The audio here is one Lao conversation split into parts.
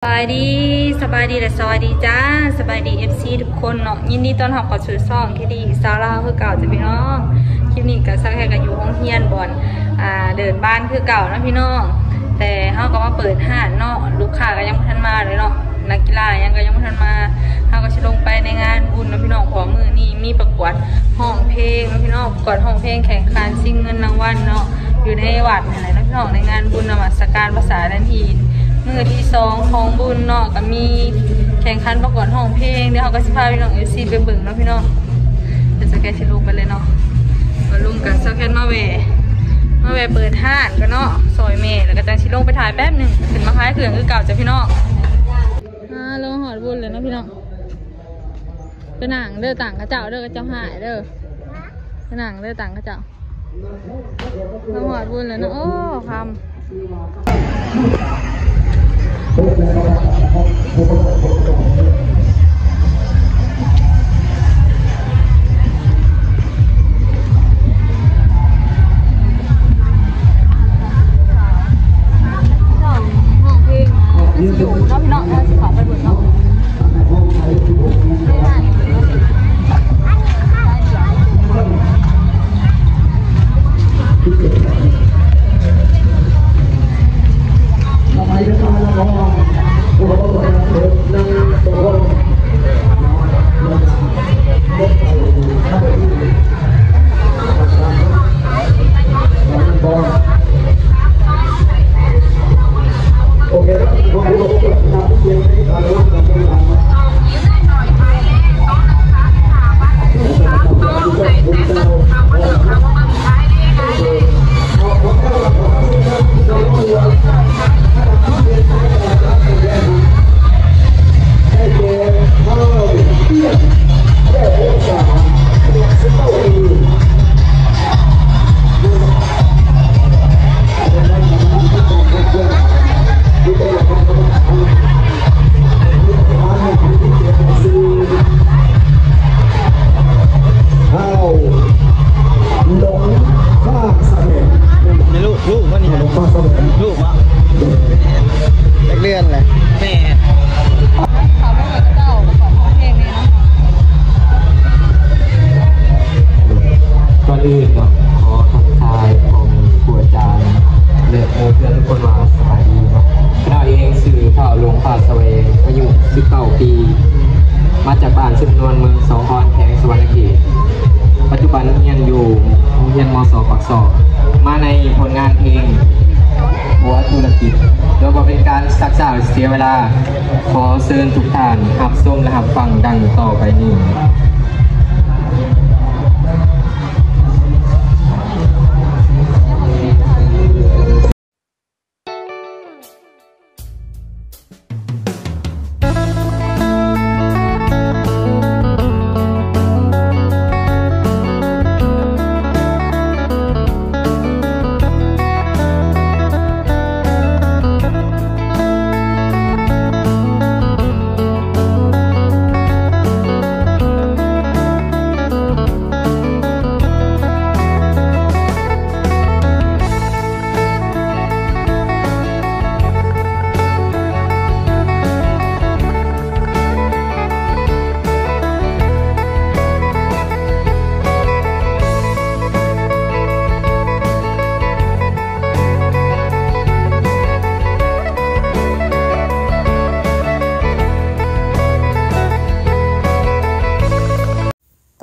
ສະບາຍດີ ສະບາຍດີ ແລະ ສະຫວັດດີຈ້າ ສະບາຍດີ ເອັຟຊີ ທຸກຄົນເນາະ ຍິນດີຕ້ອນຮັບເຂົ້າສູ່ຊ່ອງ ເຄດີ ສາວລາວ ຄືເກົ່າຈ້າພີ່ນ້ອງ. ຄລິບນີ້ກໍສາວແຄກໍຢູ່ໂຮງຮຽນບ່ອນ ອ່າ ເດີ່ນບ້ານຄືເກົ່າເນາະພີ່ນ້ອງ. ແຕ່ເຮົາກໍມາເປີດຮ້ານເນາະ ລູກຄ້າກໍຍັງບໍ່ທັນມາເລີຍເນາະ ນັກກິລາຫຍັງກໍຍັງບໍ່ທັນມາ. ເຮົາກໍຊິລົງໄປໃນງານບຸນເນາະພີ່ນ້ອງ ເພາະວ່າມື້ນີ້ມີປະກວດຮ້ອງເພງເນາະພີ່ນ້ອງ ປະກວດຮ້ອງເພງ ແຂ່ງຂັນຊິງເງິນລາງວັນເນາະ ຢູ່ໃນວັດຫັ້ນແຫຼະເນາະພີ່ນ້ອງ ໃນງານບຸນນະມັດສະການພະສາແດນຫີນ ມື້ທີສອງຂອງບຸນເນາະ ກໍມີແຂ່ງຂັນປະກວດຮ້ອງເພງ. ດຽວເຮົາກໍຊິພາພີ່ນ້ອງ ເອັຟຊີ ໄປເບິ່ງເນາະພີ່ນ້ອງ. ດຽວສາວແຄຊິລົງໄປເລີຍເນາະ ມາລົງກັນ ສາວແຄມາແວ່ ມາແວ່ເປີດຮ້ານກ່ອນເນາະ ຊ່ອຍແມ່ ແລ້ວກໍຈັ່ງຊິລົງໄປຖ່າຍແປັບໜຶ່ງ ຂຶ້ນມາຂາຍເຄື່ອງຄືເກົ່າຈ້າພີ່ນ້ອງ. ອ່າ ລົງຮອດບຸນແລ້ວເນາະພີ່ນ້ອງ. ໄປນັ່ງເດີຕ່າງເຂົາເຈົ້າເດີ ເຂົາເຈົ້າຮ້າຍເດີ. ໄປນັ່ງເດີຕ່າງເຂົາເຈົ້າ. ມາຮອດບຸນແລ້ວເນາະ ໂອ້ ຄ່ຳ. ອ້າວ ຫຼົງພາກສະແໝ ນີ້ລູກ ລູກບໍ່ນີ້ ຫຼົງພາກສະແໝ ລູກບໍ່ ຈັກເດືອນແຫຼະ ແມ່ ເຂົາບໍ່ເຫັນເຈົ້າ ກໍຂໍຮ້ອງເພງແດ່ເນາະ. ກ່ອນອື່ນເນາະ ຂໍທັກທາຍພໍ່ແມ່ຄູອາຈານ ແລະ ໝູ່ເພື່ອນທຸກຄົນວ່າສະບາຍດີເນາະ. ຂ້າພະເຈົ້າເອງຊື່ ທ້າວ ຫຼວງພາກສະແຫວງ ອາຍຸສິບເກົ້າປີ ມາຈາກບ້ານສຸນນວນ ເມືອງສອງຄອນ ແຂວງສະຫວັນນະເຂດ. ປັດຈຸບັນຮຽນຢູ່ໂຮງຮຽນ ມສ ປາກຊອກ. ມາໃນຜົນງານເພງ ຫົວທຸລະກິດ. ໂດຍບໍ່ເປັນການຊັກຊ້າເສຍເວລາ, ຂໍເຊີນທຸກທ່ານຮັບຊົມ ແລະ ຮັບຟັງດັ່ງຕໍ່ໄປນີ້.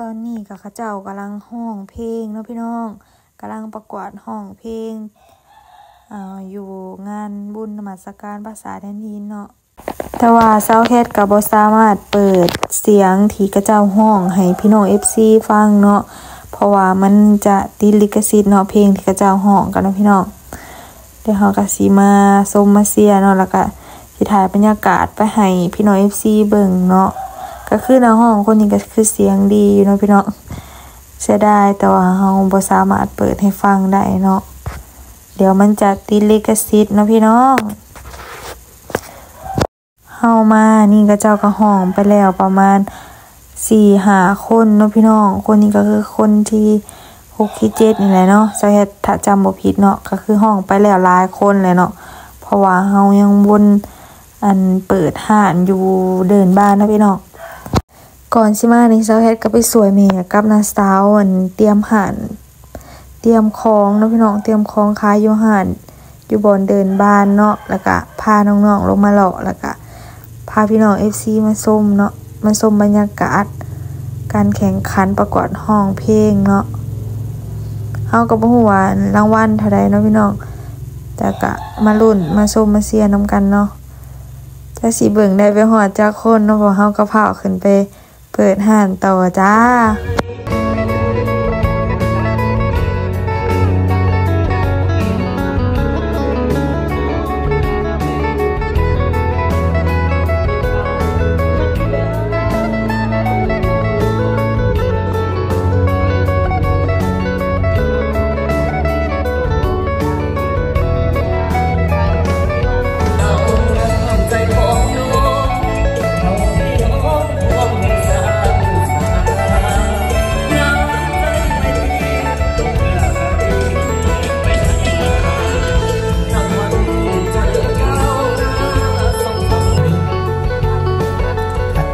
ຕອນນີ້ກໍເຂົາເຈົ້າກຳລັງຮ້ອງເພງເນາະພີ່ນ້ອງ, ກຳລັງປະກວດຮ້ອງເພງ ອ່າ ຢູ່ງານບຸນນະມັດສະການພະສາແດນຫີນເນາະ. ແຕ່ວ່າສາວແຄດກໍບໍ່ສາມາດເປີດສຽງທີ່ເຂົາເຈົ້າຮ້ອງໃຫ້ພີ່ນ້ອງເອັຟຊີຟັງເນາະ, ເພາະວ່າມັນຈະຕິດລິຂະສິດເນາະ ເພງທີ່ເຂົາເຈົ້າຮ້ອງກັນເນາະພີ່ນ້ອງ. ດຽວເຮົາກໍຊິມາຊົມມາເຊຍເນາະ ແລ້ວກໍຊິຖ່າຍບັນຍາກາດໄປໃຫ້ພີ່ນ້ອງເອັຟຊີເບິ່ງເນາະ. ກໍຄືນັກຮ້ອງຄົນນີ້ກໍຄືສຽງດີຢູ່ເນາະພີ່ນ້ອງ, ເສຍດາຍແຕ່ວ່າເຮົາບໍ່ສາມາດເປີດໃຫ້ຟັງໄດ້ເນາະ, ດຽວມັນຈະຕິດລິຂະສິດເນາະພີ່ນ້ອງ. ເຮົາມານີ້ ເຂົາເຈົ້າກໍຮ້ອງໄປແລ້ວປະມານສີ່ຫ້າຄົນເນາະພີ່ນ້ອງ, ຄົນນີ້ກໍຄືຄົນທີຫົກທີເຈັດນີ້ແຫຼະເນາະ ສາວແຄດ ຖ້າຈຳບໍ່ຜິດເນາະ, ກໍຄືຮ້ອງໄປແລ້ວຫຼາຍຄົນແຫຼະເນາະ, ເພາະວ່າເຮົາຍັງວົນ ອັນເປີດຮ້ານຢູ່ເດີ່ນບ້ານເນາະພີ່ນ້ອງ. ກ່ອນຊິມານີ້ ສາວແຄດກໍໄປຊ່ວຍແມ່ກັບນ້າສາວ ອັນຕຽມຮ້ານ ຕຽມຂອງເນາະພີ່ນ້ອງ ຕຽມຂອງຂາຍຢູ່ຮ້ານ ຢູ່ບ່ອນເດີ່ນບ້ານເນາະ ແລ້ວກະພານ້ອງໆລົງມາເລາະ ແລ້ວກະພາພີ່ນ້ອງເອັຟຊີມາຊົມເນາະ ມາຊົມບັນຍາກາດການແຂ່ງຂັນປະກວດຮ້ອງເພງເນາະ. ເຮົາກໍບໍ່ຮູ້ວ່າລາງວັນເທົ່າໃດເນາະພີ່ນ້ອງ ແຕ່ກະມາລຸ້ນມາຊົມມາເຊຍນຳກັນເນາະ. ຈັກຊິເບິ່ງໄດ້ໄປຮອດຈັກຄົນເນາະ ເພາະເຮົາກໍຟ້າວຂຶ້ນໄປ ເປີດຮ້ານຕໍ່ຈ້າ.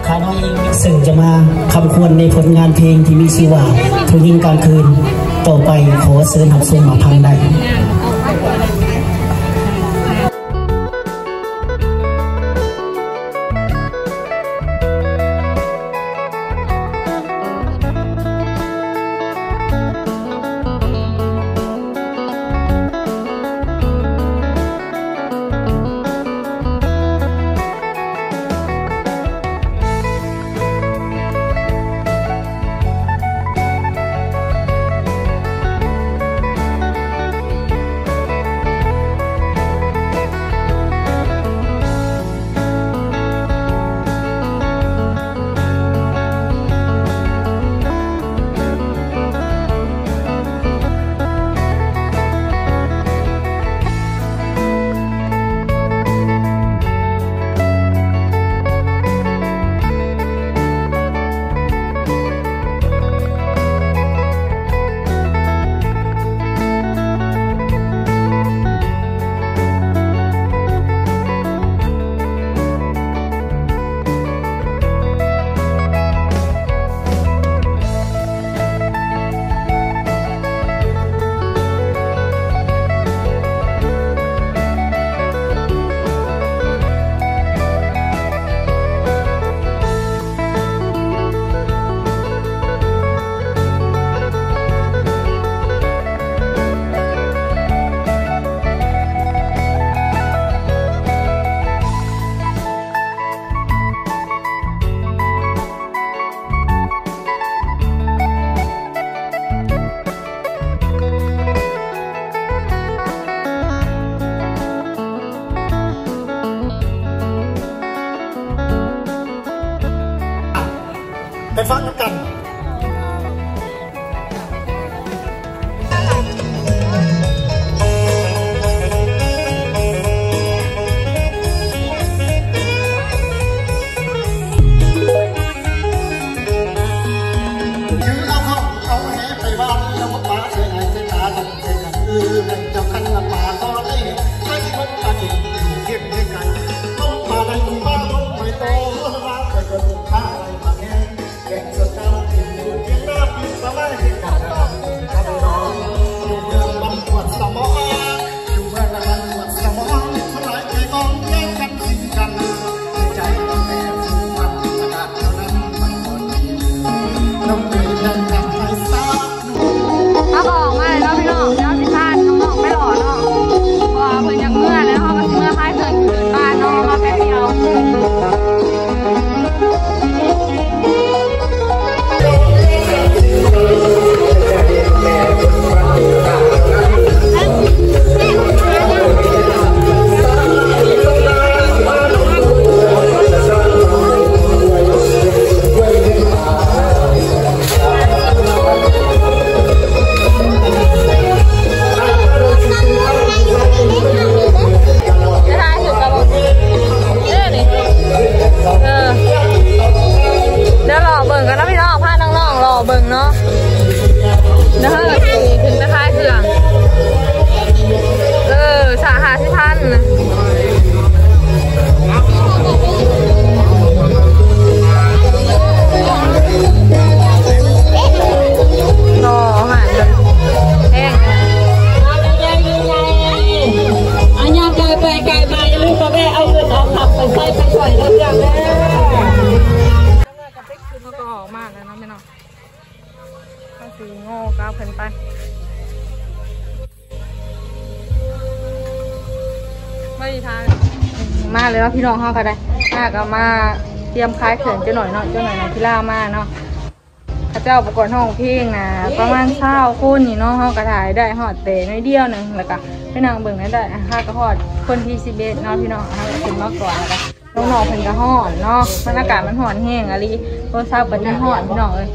ຂ້ານ້ອຍເອງ ເຊິ່ງຈະມາຄຳຄວນໃນຜົນງານເພງທີ່ມີຊື່ວ່າ ຜູ້ຍິງກາງຄືນ. ຕໍ່ໄປຂໍເຊີນຮັບຊົມຮັບຟັງໄດ້. ໄປຟັງນຳກັນ. ແກ່ງເສືອດາວ ມາເລີຍເນາະ ພີ່ນ້ອງເຮົາກໍໄດ້ ມາກໍມາຕຽມຂາຍເຄື່ອງຈັກໜ້ອຍເນາະ ຈັກໜ້ອຍນັກກິລາມາເນາະ. ເຂົາເຈົ້າປະກວດຮ້ອງເພງນະ ປະມານຊາວຄົນນີ້ເນາະ ເຮົາກໍຖ່າຍໄດ້ຮອດແຕ່ໜ້ອຍດຽວໜຶ່ງ ແລ້ວກໍໄປນັ່ງເບິ່ງໄດ້ ຫາກໍຮອດຄົນທີສິບເອັດເນາະ ພີ່ນ້ອງ ເຮົາກໍຂຶ້ນມາກ່ອນ ແລ້ວກໍນ້ອງໆເພິ່ນກໍຮ້ອນເນາະ ມັນອາກາດມັນຮ້ອນແຮງອີ່ຫຼີ ໂທລະສັບກໍຈົນຮ້ອນ ພີ່ນ້ອງເອີຍ.